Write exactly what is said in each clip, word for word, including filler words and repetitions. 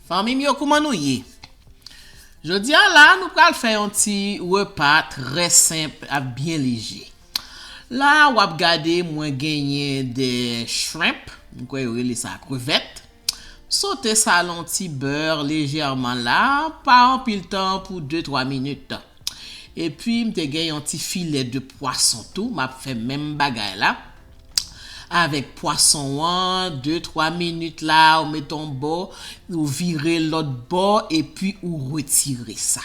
Fanmi m yo, kouman nou ye? Jodi a la, nou pral fè yon ti repa trè senp ak byen leje. La, w ap gade mwen genyen de shrimp, mwen kwè yo rele sa krevèt. Sote sa nan ti bè lejèman la, pa anpil tan, pou de twa minit. Epi, m te gen yon ti filè de pwason tou, m ap fè menm bagay la. Avèk pwason an, de twa minit la, ou met yon bò, ou vire lòt bò, epi ou retire sa.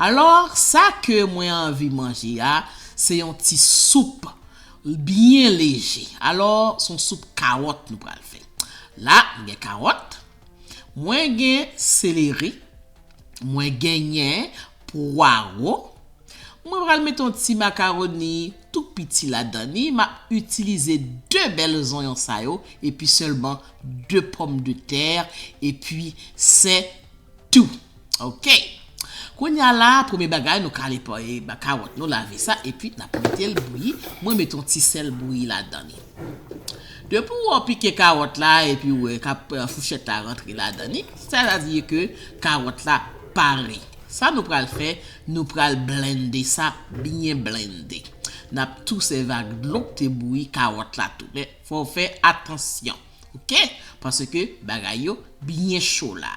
Alò, sa ke mwen anvi manje a, se yon ti soup byen leje. Alò, se yon soup kawòt nou pral fè. La, m gen kawòt, mwen gen seleri, mwen genyen pwawo, mwen pral met yon ti makaroni tou piti ladan li. M ap itilize de bèl zonyon sa yo, epi sèlman de pòmdetè, epi se tou. Ok. Kounye a la, premye bagay, nou kale pa, e, ba, kawòt, nou lave sa, epi n ap mete l bouyi. Mwen met yon ti sèl bouyi ladan li. Depi w pike kawòt la, epi w wè kap, e, fouchèt la rantre ladan li, sa vle di ke kawòt la pare. Sa nou pral fè, nou pral blende sa, byen blende. N ap tou sèvi ak dlo k te bouyi kawòt la tou. Men, fò w fè atansyon. Ok? Paske bagay yo byen cho la.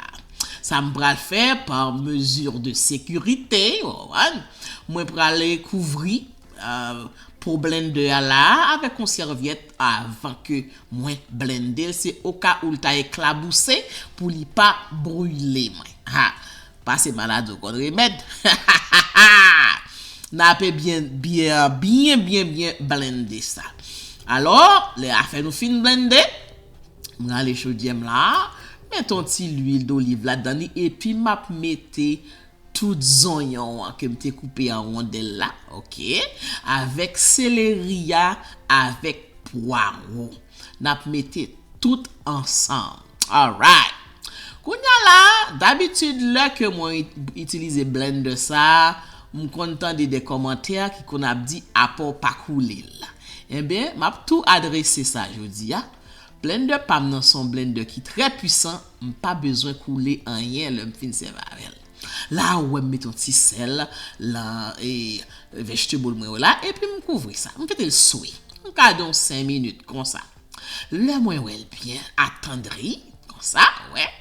Sa m pral fè pa mezi de sekirite, w konprann? Mwen pral kouvri, e, po blendè a la avèk yon sèvyèt avan ke mwen blende l. Se oka ou l ta eklabouse pou li pa brile mwen. Ha! Pase maladi w konn remèd. N ape byen, byen, byen, byen, byen blende sa. Alò, lè afè nou fin blende, m rale chodyè m la, met yon ti lwil doliv ladan li, epi m ap mete tout zonyon an ke m te koupe an wondèl la, ok, avèk seleri a, avèk pwawo. N ap mete tout ansanm. Alright. Kounye a la, dabitid, lè ke mwen it-, itilize blender sa, m konn tande de kòmantè ki konn ap di, "Apa w pa koule l." Enben, m ap tou adrese sa jodi a. Blender pa m nan se yon blender ki trè pwisan, m pa bezwen koule anyen lè m fin sèvi avè l. La, ou wè m met yon ti sèl nan, e, vegetable mwen yo la, epi m kouvri sa. M kite l swe. M ka di yon senk minit konsa. Lè mwen wè l byen atandri, konsa, wè.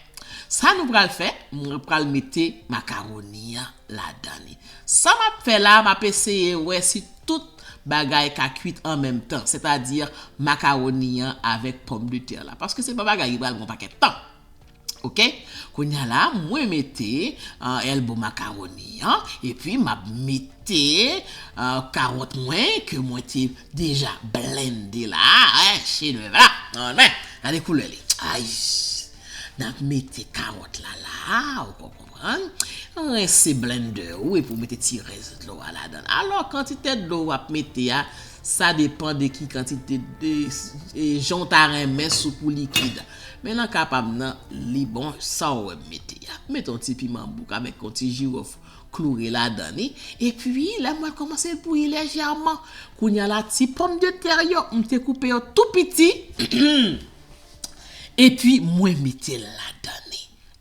Sa nou pral fè, mwen pral mete makaroni an ladan li. Sa m ap fè la, m ap eseye wè si tout bagay ka kwit an menm tan, sètadi makaroni an avèk pòmdetè la. Paske se pa bagay ki pral gon pakèt tan. Ok? Kounye a la, mwen mete, e, elbow makaroni an, epi m ap mete, e, kawòt mwen ke mwen te deja blende la, e, chedèv la. Anben, gade koulè li. Ay! N ap mete kawòt la la, ou konprann? Rense blender ou epi w mete ti rès dlo a ladan l. Alò, kantite dlo w ap mete a, sa depann de ki kantite de, e, jan w ta renmen soup ou likid. Men nan ka pa m nan, li bon, sa w wè m mete a. Mete yon ti piman bouk avèk yon ti jiwòf kloure ladan li. Epi, lè m wè l kòmanse bouyi lejèman, kounye a la, ti pòmdetè yo, m te koupe yo tou piti. Epi, mwen mete l ladan li.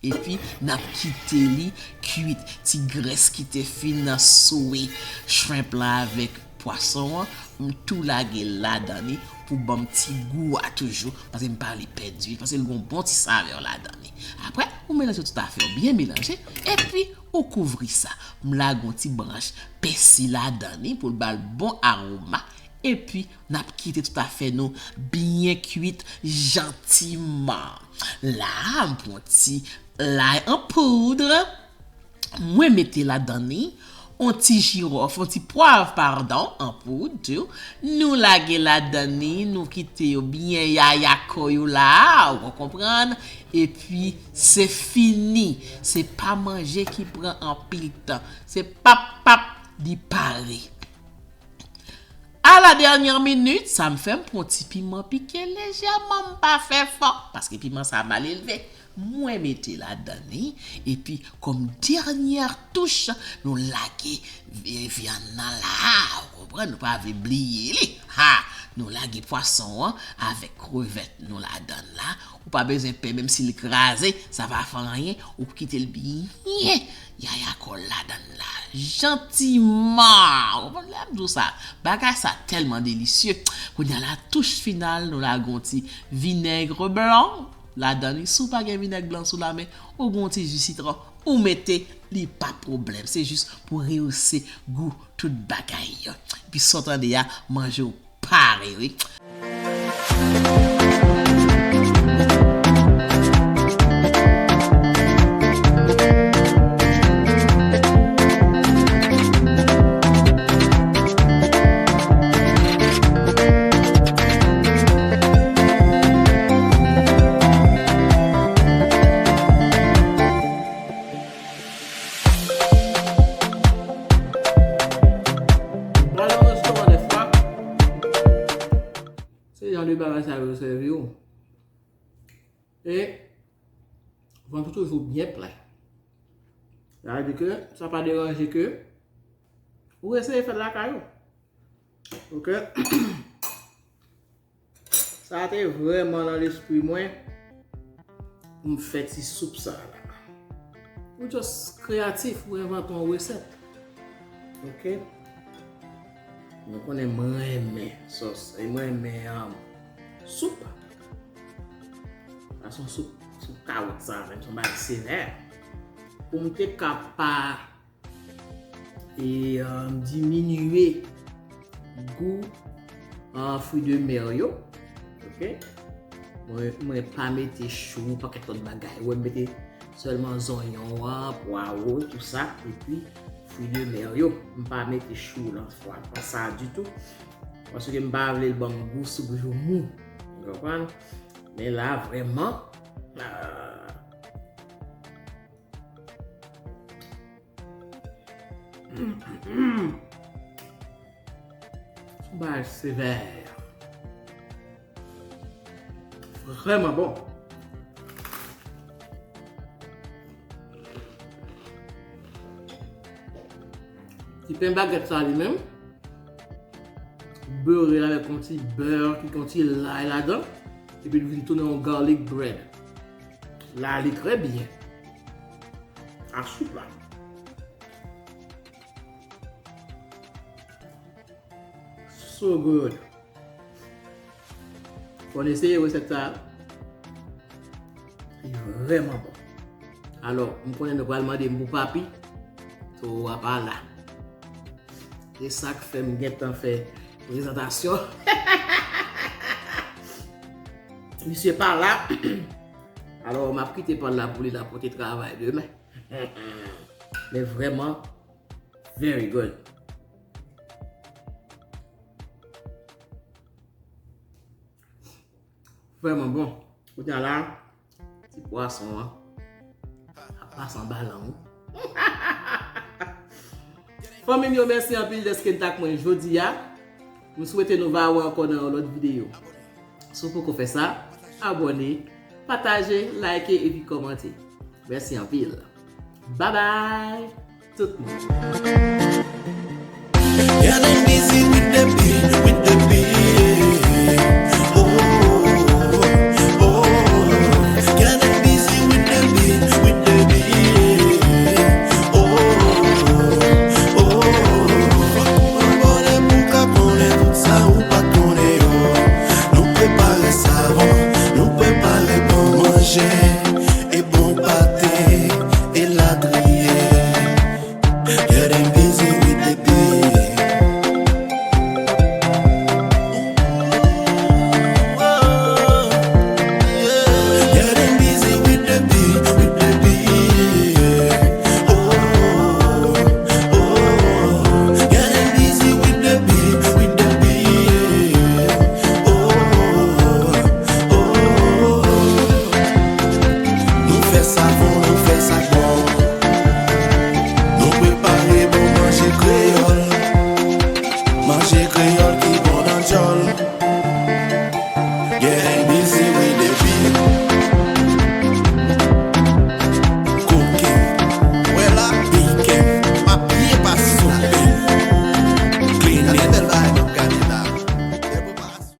Epi, n ap kite li kwit. Ti grès ki te fin swe shrimp la avèk pwason an, m tou lage l ladan li pou ban m ti gou a toujou, paske m pa vle pèdi l, paske l gon bon ti savè ladan li. Apre, ou melanje tout afè yo byen melanje, epi ou kouvri sa. M lage yon ti branch pèsi ladan li pou l ba l bon aroma. Epi, n ap kite tout afè nou byen kwit jantiman. La, m pran ti lay an poud. Mwen mete ladan li yon ti jiwòf, yon ti pwav, padon, an poud tou. Nou lage ladan li, nou kite yo byen yaya kò yo la, ou konprann? Epi, se fini. Se pa manje ki pran anpil tan. Se pap, pap, li pare. A la dènyè minit, sa m fè, m pran ti piman pike lejèman, m pa fè fò, paske piman sa mal elve. Mwen mete ladan li, epi kòm dènyè touch, nou lage vy-, vyann nan la, ou konprann, nou pa vle bliye li. Ha! Nou lage pwason an avèk krevèt nou ladan l la. Ou pa bezwen pè, menm si l kraze, sa pa fè anyen. Ou kite l byen. Yaya kò l ladan l la. Jantiman. Ou konprann lè m di w sa? Bagay sa tèlman delisye. Kounye a la, touch final, nou lage yon ti vinèg blan ladan li. Si w pa gen vinèg blan sou lamen, ou gen yon ti ji sitwon, ou mete, li pa pwoblèm. Se jis pou rehausse gou tout bagay yo. Epi sa w tande a, manje w pare, wi. Nan yon restoran dèfwa, se jan de bagay sa yo sèvi w. E vant ou toujou byen plen. Sa vle di ke sa pa deranje ke ou eseye fè l lakay ou. Oke? Sa te vrèman nan lespri mwen pou m fè ti soup sa la. Ou just kreyatif, ou envante yon resèt. Oke? Nou konnen mwen renmen sòs, e mwen renmen, um, soup. Sa se yon soup, soup kawòt sa, menm si yon bagay sevè. Pou m te ka pa e, um, diminye gou, uh, fruits de mer yo. Oke? Mwen, mwen pa mete chou, pakèt lòt bagay. Wè, m mete sèlman zonyon an, pwawo, tou sa, epi fruits de mer yo. M pa mete chou nan fwa, pa sa ditou. Paske m pa vle l ban m gou soup joumou. Ou konprann? Men la, vrèman, ah, Yon bagay sevè. Vrèman bon. Ti pen bagèt sa li menm. Bere l avèk yon ti bè, ki gen yon ti lay ladan. Epi l vin tounen yon garlic bread. La li trè byen. A soup la. So good. Fò n eseye resèt sa. Li vrèman bon. Alò, m konnen nou pral mande m pou papi. So, w a pa la. E sa k fè m gentan fè prezantasyon. Misye pa la. Alò, m ap kite pa l la pou li la pote travay demen. Men vrèman, very good. Vrèman bon. Kounye a la, ti pwason an ap pase anba lang ou. Fanmi m yo, mèsi anpil dèske n t ak mwen jodi a. M swete nou va wè ankò nan yon lòt videyo. Si w poko fè sa, abòne, pataje, like epi kòmante. Mèsi anpil. Babay tout moun. Girl, I'm busy with the beat, with the beat.